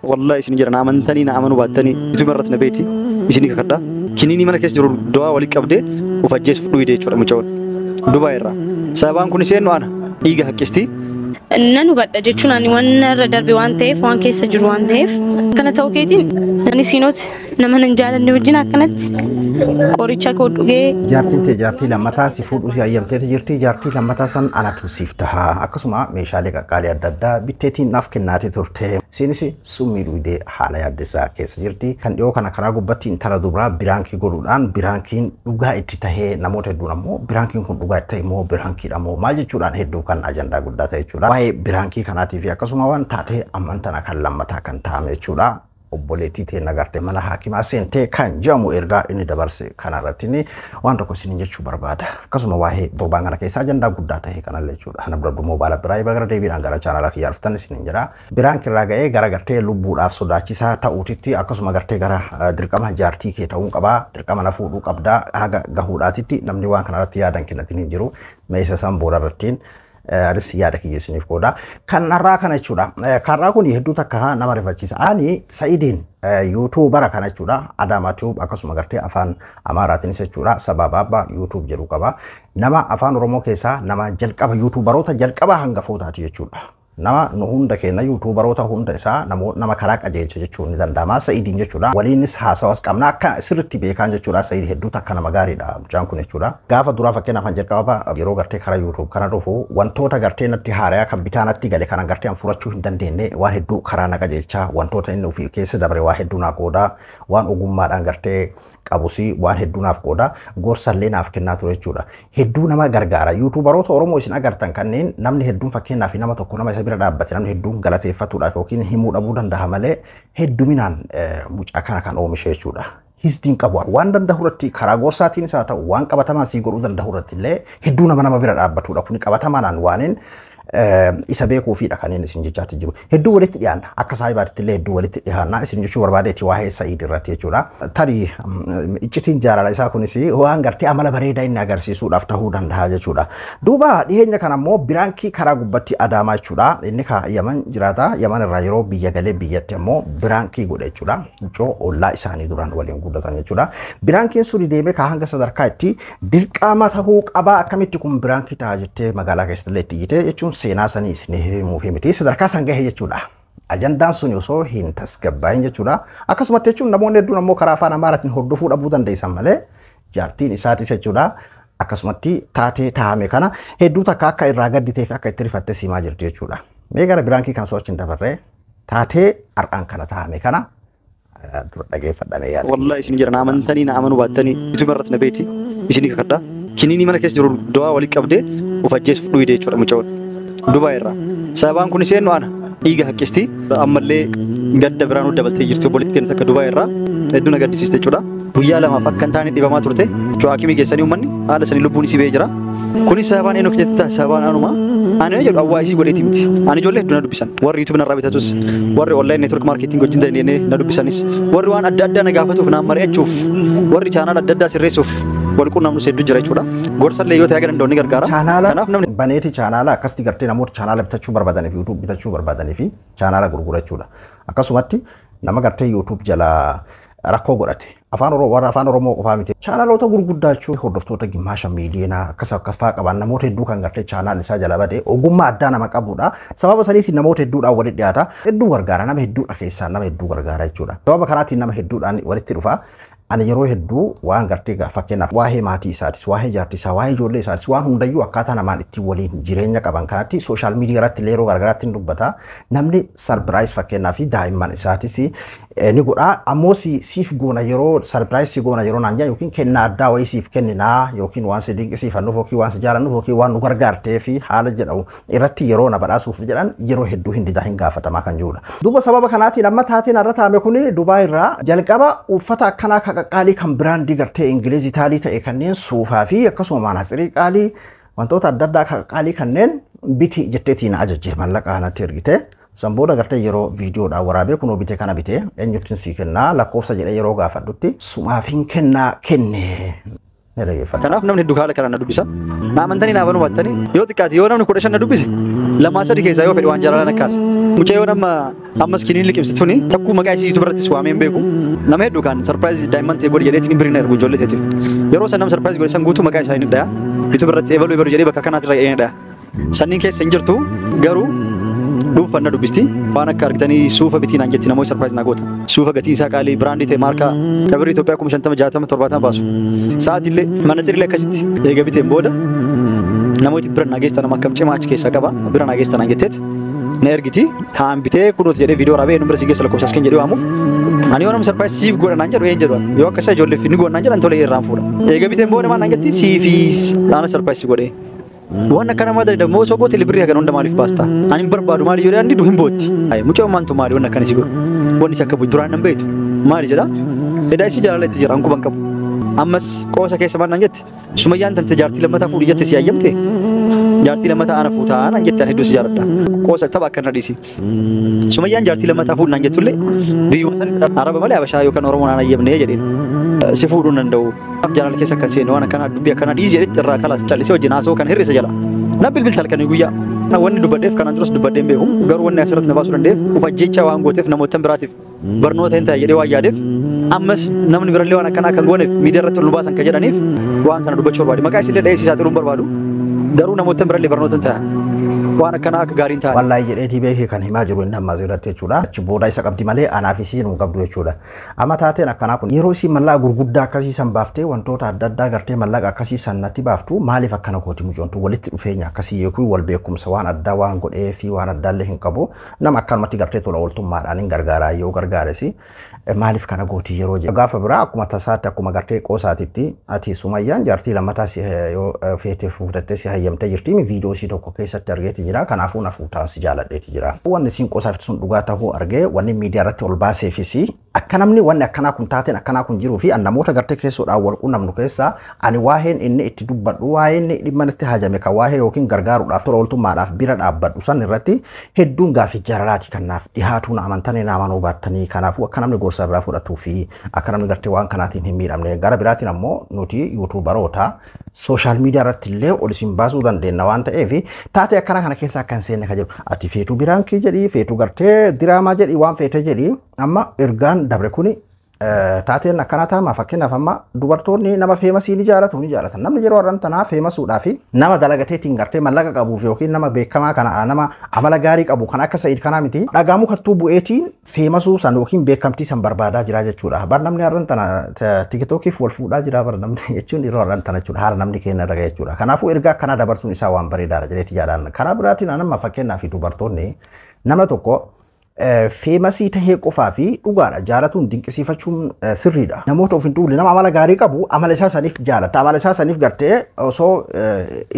Wallahi isin jira, na amantanii na amanuu baattanii YouTube irratti na beeti isinii kakadha. Kiniinii mana keessa jiru du'aa walii qabdee of ajjeesuuf dhuyide jechuudha mucaawwan. Dubaay irraa. Sababaan kun isheen ana dhiiga haqqisti. Nan hubadha jechuun ani waan irra darbe waan ta'eef, waan keessa jiru waan ta'eef, akkana ta'uu keetiin ani siinooti nama nan jaalanne wajjin akkanatti qoricha koo dhugee. Jaartiin tee jaartii lammataa si fuudhuu si hayyamteeti jirti. Jaartii lammataa san anatu siif taha. Akkasuma meeshaalee qaqqaalii adda addaa bitteetiin naaf kennaatee turte. Isiinis summii dhugdee haala yaaddessaa keessa jirti. Kan dhiyoo kana karaa gubbatti intala dubaraa prank godhuudhaan prankiin dhugaa itti tahee, namoota hedduun ammoo prankiin kun dhugaa itti ta'e immoo prankiidha moo maal jechuudhaan hedduu kan ajandaa guddaa ta'e jechuudha. Waa'ee prank kanaatii fi akkasuma waan taatee amman tana kan lammataa kan ta'ame jechuudha. Obboleettii ta'e nagartee mana haakimaa seentee kan jedhamu ergaa inni dabarse kanarratti waan tokko isiniin jechuu barbaada. Akkasuma waa'ee torbaan kana keessa ajandaa guddaa ta'e kanallee jechuudha. Kana bira moobaala biraa gara deebiidhaan gara chaanala kiyyaa dhuftan isiniin jedha. Prank irraa ga'ee gara gartee lubbuudhaaf sodaachisaa ta'uutitti, akkasuma gartee gara dirqama jaartii kee ta'uu qabaa, dirqama na fuudhuu qabdaa haga gahuudhaatitti namni waan kanarratti yaadan kennatiin hin jiru. Meeshaa isaan booda irrattiin anis yaada kiyya isiniif qooda. Kan har'aa kana jechuudha. Kan har'aa kun hedduu takka nama rifachiisa. Ani Sa'idiin YouTubera kana jechuudha. Adaamaa Tube, akkasuma gartee afaan Amaaraatiinis jechuudha. Sababaabba YouTube jedhu qaba. Nama afaan Oromoo keessaa nama jalqaba, YouTuberoota jalqaba hangafootaati jechuudha. Nama nu hunda keenya, YouTuberoota hunda isaa nama karaa qajeelcha jechuun ni danda'ama. Sa'idiin jechuudha. Waliinis haasawas qabna, akka sirriitti beekaan jechuudha. Sa'id hedduu takka nama gaariidha mucaan kun jechuudha. Gaafa duraa fakkeenyaaf kan jalqaba yeroo gartee karaa YouTube kana dhufu, wantoota gartee natti haarayaa kan bitaa natti gale kana gartee an furachuu hin dandeenye waan hedduu karaa na qajeelchaa, wantoota inni ofii keessa dabre waa hedduu naa qoodaa, waan ogummaadhaan gartee qabus waan hedduu naaf qooda, gorsallee naaf kennaa ture jechuudha. Hedduu nama gargaara. YouTuberoota Oromoo isin agartan kanneen namni hedduun fakkeenyaaf nama tokko nama isa bira dhaabbate namni hedduun galateeffatuudhaaf yookiin himuu dhabuu danda'a malee hedduminaan mucaa kana kan oomishe jechuudha. Hisdiin qabu waan danda'u irratti, karaa gorsaatiin isaa ta'u waan qabatamaan sii godhuu danda'u irratti illee hedduu nama bira dhaabbatudha. Kuni qabatamaadhaan waaniin isa beekuufidha kan inni isin jechaatti jiru. Hedduu walitti dhiyaanna. Akka saahibaatti illee hedduu walitti dhiyaanna. Isin jechuu barbaadeeti waa'ee Sa'iid irratti jechuudha. Tarii iccitiin jaalala isaa kunis waan gartee amala bareedaa inni agarsiisuudhaaf ta'uu danda'a jechuudha. Duuba dhiyeenya kana immoo prank karaa gubbatti Adaamaa jechuudha. Inni ka Yaman jiraata. Yaman irraa yeroo biyya galee biyyatti ammoo prank godhe jechuudha. Mucoo ollaa isaanii duraan waliin guddatan jechuudha. Prankiin suni deemee ka hanga sadarkaa itti dirqama ta'uu qabaa, akkamitti kun prank ta'a jettee magaalaa keessatti illee itti iyyite jechuun seenaa sanii isin himuuf miti, sadarkaa san gahe jechuudha. Ajandaan sun osoo hin tasgabbaa'in jechuudha. Akkasumatti jechuun namoonni hedduun ammoo karaa afaan Amaaraatiin hordofuu dhabuu dandeessan malee jaartiin isaatis jechuudha. Akkasumatti taatee taa'ame kana hedduu takka akka irraa gadditee fi akka itti rifattee simaa jirti jechuudha. Mee gara prank kan so'achiin dabarree taatee har'aan kana taa'ame kana dura dhageeffadhamee yaada. Wallahi isin jira, na amantanii na amanuu baattanii YouTube irratti na beeti isinii kakadha. Kiniinii mana keessa jiru du'aa walii qabdee of ajjeesuuf dhuyide jechuudha mucaawwan. Dubaay irraa. Sababaan kun isheen ana dhiiga haqqisti. Ammallee gadda biraanuu dabaltee jirti obboleettii keenya takka Dubaay irraa. Hedduu na gaddisiiste jechuudha. Guyyaa 2f akka hin taane dhibamaa turte. Haakimii geessanii uummanni haala sanii lubbuun isii ba'ee jira. Kunis sababaan eenyu keessatti ta'a? Sababaan anuma. Ani yoo jedhu awwaa isii godheeti miti. Ani ijoollee hedduu na dubbisan. Warri YouTube narraa bitatus, warri online network marketing wajjin dandeenye na dubbisanis, warri waan adda addaa na gaafatuuf naan mari'achuuf, warri chaanaala adda addaa sirreessuuf wal quunnamnus hedduu jira jechuudha. Gorsallee yoo ta'e aga danda'u ni gargaara. Chaanaala Kanaaf namni baneeti chaanaala akkasitti gartee namoota chaanaala bitachuu barbaadaniif, YouTube bitachuu barbaadanii fi chaanaala gurgurachuudha. Akkasumatti nama gartee YouTube jala rakkoo godhate. Afaan Oromoo, warra afaan Oromoo qofaa miti. Chaanaloota gurguddaa jechuun hordoftoota gimmaasha miiliyoonaa akkas akkas fa'aa qaban, namoota hedduu kan gartee chaanaal isaa jala bade, ogummaa addaa nama qabudha. Sababa saniitiin namoota hedduudhaan walitti dhiyaata. Hedduu gargaara, nama hedduudha keessaa nama hedduu gargaara jechuudha. Sababa kanaatiin nama hedduudhaan walitti dhufa. Ani yeroo hedduu waan gartee fakkeenyaaf waa'ee maatii isaatis, waa'ee jaartii isaa, waa'ee ijoollee isaatis, waan hundayyuu akkaataa namaan ittiin waliin jireenya qaban kanatti social media irratti illee yeroo garagaraatti ni dubbata. Namni surprise fakkeenyaaf daa'imman isaatis ni godha. Ammoo siif goona, yeroo surprise si goona yeroo naan jedhan yookiin kennaa addaa wayii siif kenninaa yookiin waan si dinqisiifannuuf yookiin waan si jaalannuuf yookiin waan nu gargaartee fi haala jedhamu irratti yeroo na badhaasuuf jedhan yeroo hedduu hin didaa, hin gaafatamaa kan jirudha. Duuba sababa kanaatiin amma taateen irra taame kuni Dubaay irraa jalqaba uffata akkanaa kan qaqqaalii kan brand gartee Ingiliz Itaalii ta'e kanneen suufaa fi akkasuma maanatsirii qaalii, wantoota adda addaa kan qaalii kanneen biti jetteetiin ajajje, mallaqa natti ergite. San booda gartee yeroo viidiyoodhaan waraabee kunoo bitee kana bitee eenyuttiin sii kennaa lakkoofsa jedhee yeroo gaafadhutti sumaafin kennaa kenne. Ni dhaggeeffadha. Kanaaf namni hedduu haala kanaan na dubbisa. Na amantanii naa banuu baattanii yoo xiqqaate yoo namni 15 na dubbise, lamaa sadi keessaa yoo fedhe waan jaalala na kaasa. Mucayyoo nama Ammas kiniin liqimsituuni takkuu maqaa isii YouTube irrattis waamee hin beeku. Nama hedduu kan surprise daa'imman ta'e godhi jedheetiin biriin ergu ijoollee teetiif. Yeroo san nama surprise godhe san guutuu maqaa isaa hin dhaya. YouTube irratti eebaluu eebaluu jedhee bakka kanaatti irra hin dhaya. Sanniin keessa hin jirtu garuu dhuunfaan na dubbisti. Waan akka argitanii suufa bitii naan jetti namoonni surprise naa goota. Suufa gatiin isaa qaalii brandii ta'e maarkaa kabirri Itoophiyaa 50,000 60 70 baasu. Sa'aatillee manatsirillee akkasitti eega biteen booda namooti bira naa geessan nama akkam cimaa achi keessaa qaba bira naa geessan naan jetteet na ergiti haan bitee kunuuti jedhee viidiyoo raabee nu bira si geessa lakkoofsa asken jedhee waamuuf ani yoo nama surprise siif godha naan jedhu een jedhu yoo akka isaa ijoolleef ni godha naan jedhan tolee irraan fuudha. Eega biteen booda maal naan jetti siifi ana surprise godhee. Waan akka namaa dha immoo osoo goote libirri hagan hunda maaliif baasta? Ani hin barbaadu maali yoo jedhan hin bootti. Ayi mucaa maantu maali waan akkana si godhu? Wanni isa akka duraan nan beektu maali jedha? Edaa isi jaalala itti jira ankuban qabu. Ammas qoosa keessa maal naan jette? Sumayyaan tante jaartii lammataa fuudhi jette si hayyamte? Jaartii lammataa ana fuutaa naan jette ani hedduu si jaaladha. Qoosa tapha akkana dhiisi. Sumayyaan jaartii lammataa fuudhi naan jettullee biyyuma san Araba malee Habashaa yookaan Oromoo naan hayyamne jedheen. Si fuudhuu hin danda'u. Jaalala keessa kan seenu waan akkanaa dubbii akkanaa dhiisi jedhetti irraa kalaas callisee wajjin haasa'uu kan hir'ise jala. Na bilbilta halkanii guyyaa. Wanni dubbadheef kanaan duras dubbadhee hin beeku. Garuu wanni asirratti na baasuu danda'eef of ajjeechaa waan gooteef namoota biraatiif barnoota hin ta'e jedhee waan yaadeef ammas namni birallee waan akkanaa kan gooneef miidiyaa irratti ol nu baasan kan jedhaniif waan kana dubbachuu barbaade. Maqaa isillee dha'ee saaxiluu hin barbaadu. Garuu namoota birallee barnoota hin ta'a. Waan akkanaa akka gaariin ta'a. Wallaahi jedheetii beekee kan himaa jiru inni ammas irratti jechuudha. Achi booda isa qabdi malee anaaf isii nu qabdu jechuudha. Amma taateen akkanaa kun yeroo isii mallaqa gurguddaa akkasii san baaftee wantoota adda addaa gartee mallaqa akkasii san natti baaftu maaliif akkana kooti mucoontu walitti dhufeenya akkasii yookiin wal beekumsa waan addaa waan godhee fi waan addaallee hin qabu. Nama akkanumatti gartee tola ooltummaadhaan hin gargaaraa yoo gargaares maaliif kana gootii yeroo jedhu. Gaafa biraa akkuma tasaatti akkuma gartee qoosaatitti ati Sumayyaan jaartii lammataa yoo feetee fuudhattee si hayyamtee jirti viidiyoo isii tokko keessatti argeeti jira. Kanaafuu na fuutaan si jaaladheeti jira. Wanni isiin qoosaaf sun dhugaa ta'uu argee wanni miidiyaa irratti ol baaseefis akka namni wanni akkanaa kun taateen akkanaa kun jiruu fi namoota gartee keessoodhaan wal quunnamnu keessaa ani waa'een inni itti dubbadhu waa'een inni dhimma natti hajame kan waa'ee yookiin gargaaruudhaaf tola ooltummaadhaaf bira dhaabbadhu san irratti hedduun gaaffii jaalalaati kan naaf dhihaatu na amantanii na amanuu baattanii kanaafuu akka namni gorsa irraa fudhatuu fi akka namni gartee waan kanaatiin hin miidhamne gara biraatiin ammoo nuti yuutuubaroota sooshaal miidiyaa irratti illee ol isin baasuu dandeenya waan ta'eef taatee akkana kana keessa akka hin seenne kan jedhu ati feetuu biraankii jedhii feetuu gartee diraamaa jedhii waan feete jedhii amma ergaan dabre kuni taateen akkanaa taama fakkeenyaaf amma dubartoonni nama feemasii ni jaalatu ni jaalatan namni yeroo har'aan tanaa feemasuudhaa fi nama dalagateetiin gartee mallaqa qabuuf yookiin nama beekamaa kana nama amala gaarii qabu kan akka Sa'iid kanaa miti dhagaamuu kattuu bu'eetiin feemasuu san yookiin beekamtii san barbaadaa jira jechuudha. Bar namni har'aan tana tiktookiif wal fuudhaa jira bar namni jechuun yeroo har'aan tana jechuudha haala namni keenya irra jechuudha. Kanaafuu ergaa akkanaa dabarsuun isaa waan bareedaadha jedheeti yaadaan. Karaa biraatiin nama fakkeenyaaf dubartoonni nama tokko feemasii tahee qofaa fi dhugaadha jaalatuun dinqisiifachuun sirriidha. Namoota of hin tuulle nama amala gaarii qabu amala isaa saniif jaalata. Amala isaa saniif gartee osoo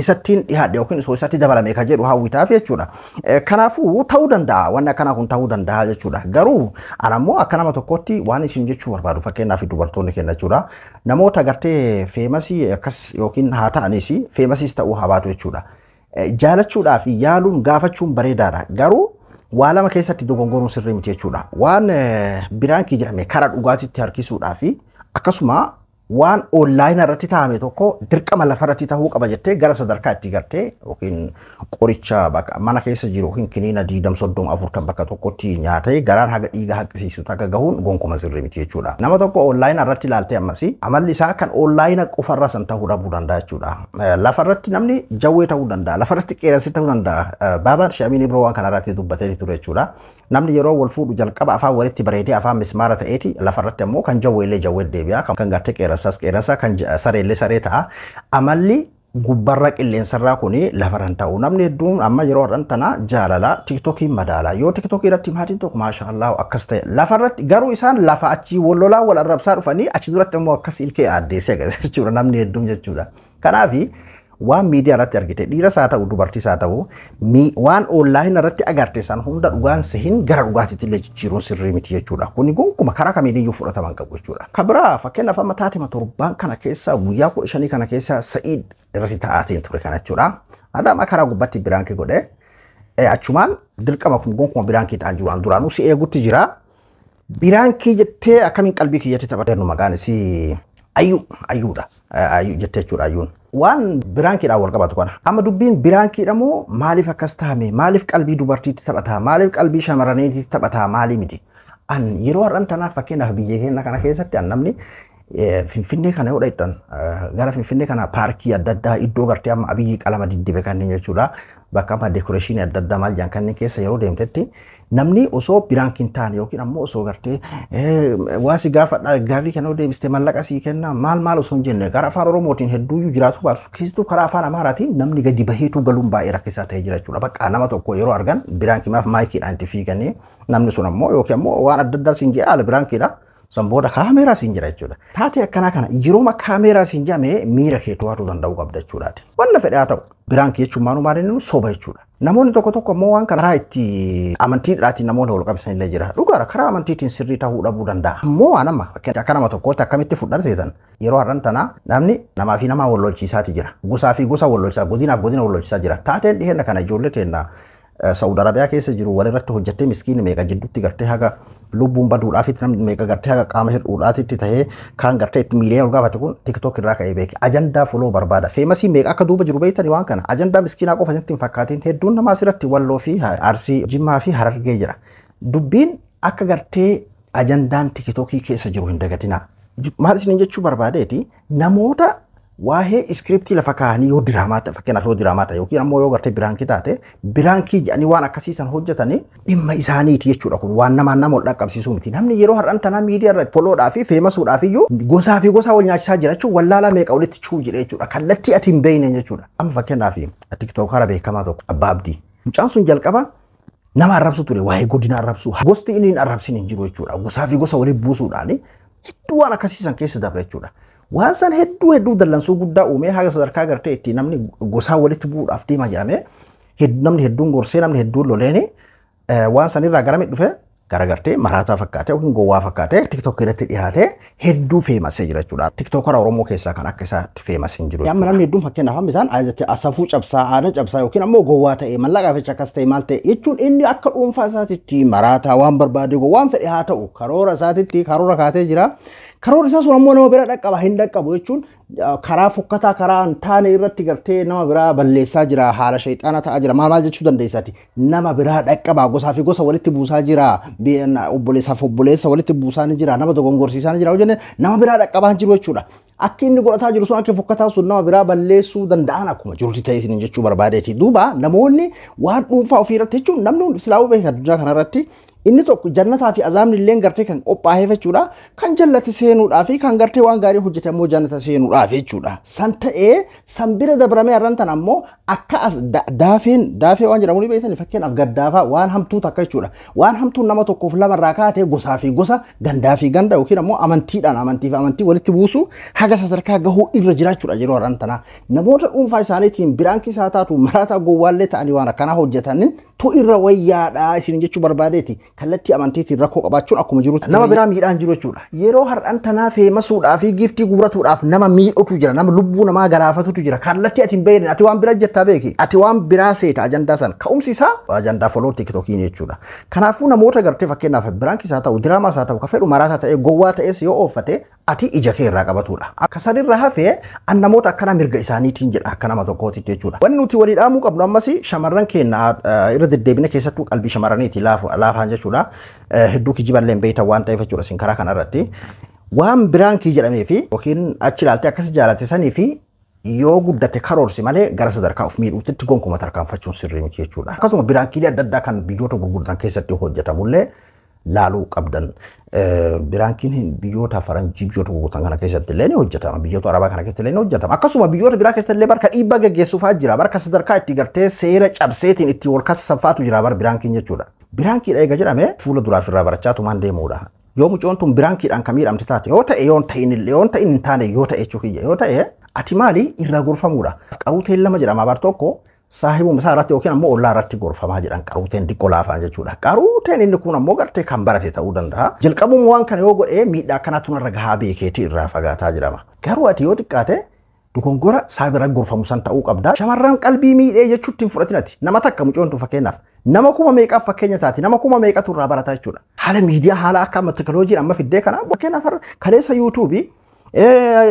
isattiin dhiyaadhe yookiin osoo isatti dabalame kan jedhu hawwitaaf jechuudha. Kanaafuu ta'uu danda'a wanni akkanaa kun ta'uu danda'a jechuudha. Garuu ana ammoo akka nama tokkotti waan isin jechuu barbaadu fakkeenyaaf dubartoonni keenya jechuudha. Namoota gartee feemasii akkas yookiin haa ta'anis feemasiis ta'uu haa baatu jechuudha. Jaalachuudhaa fi yaaluun gaafachuun bareedaadha. Garuu waa lama keessatti dogongoruun sirrii miti jechuudha. Waan biraankii jedhame karaa dhugaatiitti harkisuudhaa fi akkasuma waan onlaayinii irratti taa'ame tokko dirqama lafarratti ta'uu qaba jettee gara sadarkaa itti gartee yookiin qoricha bakka mana keessa jiru yookiin kiniina 20 30 40 bakka tokkotti nyaatee garaan haga dhiiga haqqisiisu takka gahuun gonkuma sirrii miti jechuudha. Nama tokko onlaayinii irratti ilaaltee ammas amalli isaa kan onlaayinii qofarraa san ta'uu dhabuu danda'a jechuudha. Lafarratti namni jawwee ta'uu danda'a, lafarratti qeerransi ta'uu danda'a. Baabaan Shamiin Ibroo waan kanarratti dubbatee ture jechuudha. Namni yeroo wal fuudhu jalqaba afaan walitti bareedee afaan mismaara ta'eeti lafarratti ammoo kan jawweellee jawwee deebi'a kan gartee qeerransaas qeerransa kan sareellee saree ta'a. Amalli gubbarra qilleensarraa kuni lafarran ta'u. Namni hedduun amma yeroo har'an tana jaalala tiktookiin madaala. Yoo tiktookii irratti maatiin tokko maashaallah akkas ta'e lafarratti garuu isaan lafa achii wal lolaa wal arrabsaa dhufanii achi duratti immoo akkas ilkee addeessee agarsiisa jechuudha namni hedduun jechuudha. Kanaafi waan miidiyaa irratti argite dhiiras haa ta'u dubartiis haa ta'u waan onlaayinii irratti agarte san hunda dhugaan sihin gara dhugaatiitti illee jijjiiruun sirrii miti jechuudha. Kuni gonkuma karaa kamiiniyyuu fudhatama hin qabu jechuudha. Kan biraa fakkeenyaaf amma taatema torbaan kana keessa guyyaa 15 kana keessa Sa'iid irratti taa'aatiin ture kana jechuudha. Adama karaa gubbaatti biraankii godhee achumaan dirqama kun gonkuma biraankii ta'an jiru duraanuu si eegutti jira. Biraankii jettee akkamiin qalbii kiyyatti taphatte maqaan isii Ayyuu ayyuudha. Ayyuu jettee jechuudha ayyuun. Waan prankiidhaan wal qabatu kana. Amma dubbiin prankiidha moo maaliif akkas taame? Maaliif qalbii dubartiitti taphataa? Maaliif qalbii shamarraniitti taphataa? Maalii miti? An yeroo har'an tanaaf fakkeenyaaf biyya keenya kana keessatti an namni Finfinnee kana yoo dhaqxan gara Finfinnee kana paarkii adda addaa iddoo gartee amma Abiyyi qalama diddibe kanneen jechuudha. Bakka amma decorationii adda addaa maal jedhan kanneen keessa yeroo deemtetti namni osoo prankiin taane yookiin ammoo osoo gartee waa si gaafadha gaafii kana yoo deebiste mallaqa sii kenna maal maal osoo hin jenne gara afaan Oromootiin hedduuyyuu jiraatu baasu keessattuu karaa afaan Amaaraatiin namni gadi baheetu galuun baay'ee rakkisaa ta'ee jira jechuudha. Bakka nama tokko yeroo argan prankimaaf maayikiidhaan itti fiiganii namni sun ammoo yookiin ammoo waan adda addaa siin jedhe haala prankiidha. San booda kaameeraa siin jira jechuudha. Taatee akkanaa kana yerooma kaameeraa siin jedhame miira kee to'atuu danda'uu qabda jechuudhaati. Wanna fedhe haa ta'u prankii jechuun maaluu maal inni soba jechuudha. Namoonni tokko tokko ammoo waan karaa itti amantiidhaatiin namoonni wal qabsiisan illee jira. Dhugaadha karaa amantiitiin sirrii ta'uu dhabuu danda'a. Ammoo waan amma akka nama tokkootti akkamitti fudhan seetan yeroo har'an tana namni namaa fi namaa wal lolchiisaati jira. Gosaa fi gosa wal lolchiisaa godinaaf godina wal lolchiisaa jira. Taateen dhiheenya kana ijoollee teenna Saudi Arabiyaa keessa jiru walirratti hojjettee miskiini meeqa jidduutti gartee haga lubbuun baduudhaafitti namni meeqa gartee haga qaama hir'uudhaatitti tahee kaan gartee itti miidiyaa ol gaafate kun TikTok irraa ka'ee beeke ajandaa follow barbaada. Famousii meeqa akka duuba jiru beektani waan kana ajandaa miskiinaa qofa isinitti hin fakkaatin hedduun namaa asirratti Walloo fi Arsii Jimmaa fi Harargee jira. Dubbiin akka gartee ajandaan TikTokii keessa jiru hin dagatinaa. Maal isiniin jechuu barbaadeeti namoota waa'ee scriptii lafa kaa'anii yoo diraamaa ta'e fakkeenyaaf yoo diraamaa ta'e yookiin ammoo yoo gartee prankii taate prankii jedhanii waan akkasiisan hojjetanii dhimma isaaniiti jechuudha kun waan namaan nama wal dhaqqabsiisuu miti. Namni yeroo har'an tanaa miidiyaa irratti followdhaa fi famousuudhaaf iyyuu gosaa fi gosaa wal nyaachisaa jira jechuun wallaalaa meeqa walitti chuu jedhe jechuudha. Kallattii ati hin beekne jechuudha. Amma fakkeenyaaf TikTokara beekamaa tokko Abbaa Abdii. Mucaan sun jalqaba nama arrabsu ture waa'ee godina arrabsu gosti inni hin arrabsin hin jiru jechuudha. Gosaa fi gosa walitti buusuudhaan hedduu waan akkasiisan keessa darbe jechuudha. Waan san hedduu hedduu dallansuu guddaa uumee haga sadarkaa gartee itti namni gosaa walitti bu'uudhaaf deema jedhamee namni hedduun gorsee namni hedduun loleeni waan sanirraa garami dhufe gara gartee maraataa fakkaatee yookiin gowwaa fakkaatee TikTok irratti dhiyaatee hedduu famousee jira jechuudha. TikTokara Oromoo keessaa kan akka isaatti famous hin jiru. Amma namni hedduun fakkeenyaaf hammi isaan safuu cabsaa aadaa cabsaa yookiin ammoo gowwaa ta'e mallaqaaf jecha akkas ta'e maal ta'e jechuun inni akka dhuunfaa isaatitti maraataa waan barbaade waan fedhe haa ta'u karoora isaatitti karoora kaatee jira. Karoora isaa sun ammoo nama bira dhaqqaba hin dhaqqabu jechuun karaa fokkataa karaa hin taane irratti gartee nama biraa balleessaa jira haala shayxaana ta'aa jira maal maal jechuu dandeessaati. Nama biraa dhaqqaba gosaa fi gosa walitti buusaa jira obboleessaaf obboleessa walitti buusaa ni jira nama dogongorsiisaa ni jira hojjenne nama biraa dhaqqabaa hin jiru jechuudha. Akki inni godhataa jiru sun akka fokkataa sun nama biraa balleessuu danda'an akkuma jirutti ta'e isiniin jechuu barbaadeeti. Duuba namoonni waan dhuunfaa ofii irratti jechuun namni hundi silaa'uu beeka addunyaa kanarratti inni tokko jannataa fi azaabni illee gartee kan qophaa'eef jechuudha. Kan jannata seenuudhaa fi kan gartee waan gaarii hojjete ammoo jannata seenuudhaaf jechuudha. San ta'ee san bira dabramee har'an tan ammoo akka as daafeen daafee waan jedhamu ni beektani fakkeenyaaf gaddaafaa waan hamtuu takka jechuudha. Waan hamtuun nama tokkoof lamarraa kaatee gosaa fi gosa gandaa fi ganda yookiin ammoo amantiidhaan amantii fi amantii walitti buusu haga sadarkaa gahuu irra jiraachuudha yeroo har'an tanaa. Namoota dhuunfaa isaaniitiin prankii isaa taatu maraataa gowwaallee ta'anii waan akkanaa hojjetanin tu irra wayyaadha isin jechuu barbaadeeti. Kallattii amantiitiin rakkoo qabaachuun akkuma jirutti nama biraa miidhaan jiru jechuudha. Yeroo har'an tanaa famousuudhaa fi giftii guuratuudhaaf nama miidhutu jira, nama lubbuu namaa galaafatutu jira. Kallattii ati hin beekne ati waan bira jettaa beeki. Ati waan biraa seeta ajandaa san ka'umsi isaa ajandaa follow TikTokiin jechuudha. Kanaafuu namoota gartee fakkeenyaaf prankii isaa ta'u diraamaa isaa ta'u ka fedhu maraataa ta'e gowwaa ta'es yoo ooffate ati ija kee irraa qabatudha. Akka sanirra hafee an namoota akkana mirga isaaniitiin jedha akka nama tokkootitti jechuudha. Wanni nuti walii dhaamuu qabnu ammas shamarran keenya irra deddeebine keessattuu qalbii shamarraniiti laafaan jechuudha. Hedduu kijiballee hin beektan waan ta'eef jechuudha isin karaa kanarratti. Waan prankii jedhamee fi yookiin achi ilaaltee akkas jaalatte sanii fi yoo guddate karoorsi malee gara sadarkaa of miidhuutti gonkuma tarkaanfachuun sirrii miti jechuudha. Akkasuma prankiilee adda addaa kan biyyoota gurguddan keessatti hojjetamullee laaluu qabdan. Prankiin biyyoota faranjii biyyoota gurguddan kana keessatti illee ni hojjetama. Biyyoota arabaa kana keessatti illee ni hojjetama. Akkasuma biyyoota biraa keessatti illee barka dhiibbaa geggeessuufaa jira. Barka sadarkaa itti gartee seera cabseetiin itti wal kassanfaatu jira bar prankiin jechuudha. Prankiidha eega jedhame fuula duraaf irraa barachaa tumaan deemuudha. Yoo mucoon tun prankiidhaan kan miidhamte taate yoo ta'e yoo ta'in yoo ta'in hin taane yoo ta'e jechuu kiyya yoo ta'e ati maali irraa gorfamuudha. Qaruuteen lama jedhama bar tokko saahibuma isaa irratti yookiin ammoo ollaa irratti gorfamaa jedhan qaruuteen xiqqoo laafaan jechuudha. Qaruuteen inni kun ammoo gartee kan barate ta'uu danda'a. Jalqabuma waan kana yoo godhee miidhaa akkanaatu narra gahaa beekeeti irraa fagaataa jedhama. Garuu ati yoo xiqqaate dogongora saahiba gorfamu san ta'uu qabda. Shamarran qalbii miidhee jechuutti hin fudhatin ati. Nama takka mucoon tun fakkeenyaaf nama kuma meeqaaf fakkeenya taati nama kuma meeqatu irraa barataa jechuudha. Haala miidiyaa haala akka amma teekinooloojiin amma fiddee kana fakkeenyaaf kaleessa YouTubeii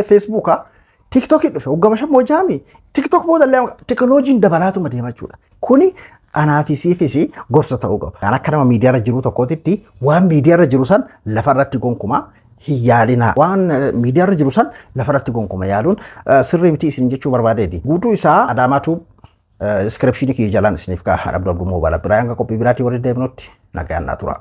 Feesbuukaa, Tiiktookii dhufe hoggama 5 jaami. TikTok booda illee teekinooloojiin dabalaatuma deema jechuudha. Kuni anaafis siifis gorsa ta'uu qaba. Kan akka nama miidiyaarra jiru tokkootitti waan miidiyaarra jiru san lafarratti gonkumaa hin yaalina. Waan miidiyaarra jiru san lafarratti gonkuma yaaluun sirrii miti isin jechuu barbaadeeti. Guutuu isaa Adaamaatu iskiripshinii kiyya jalaan isiniif ka'a. Abduu Abduu Moobaala biraa hanga qophii biraatii warri deemnutti nagaan naa tura.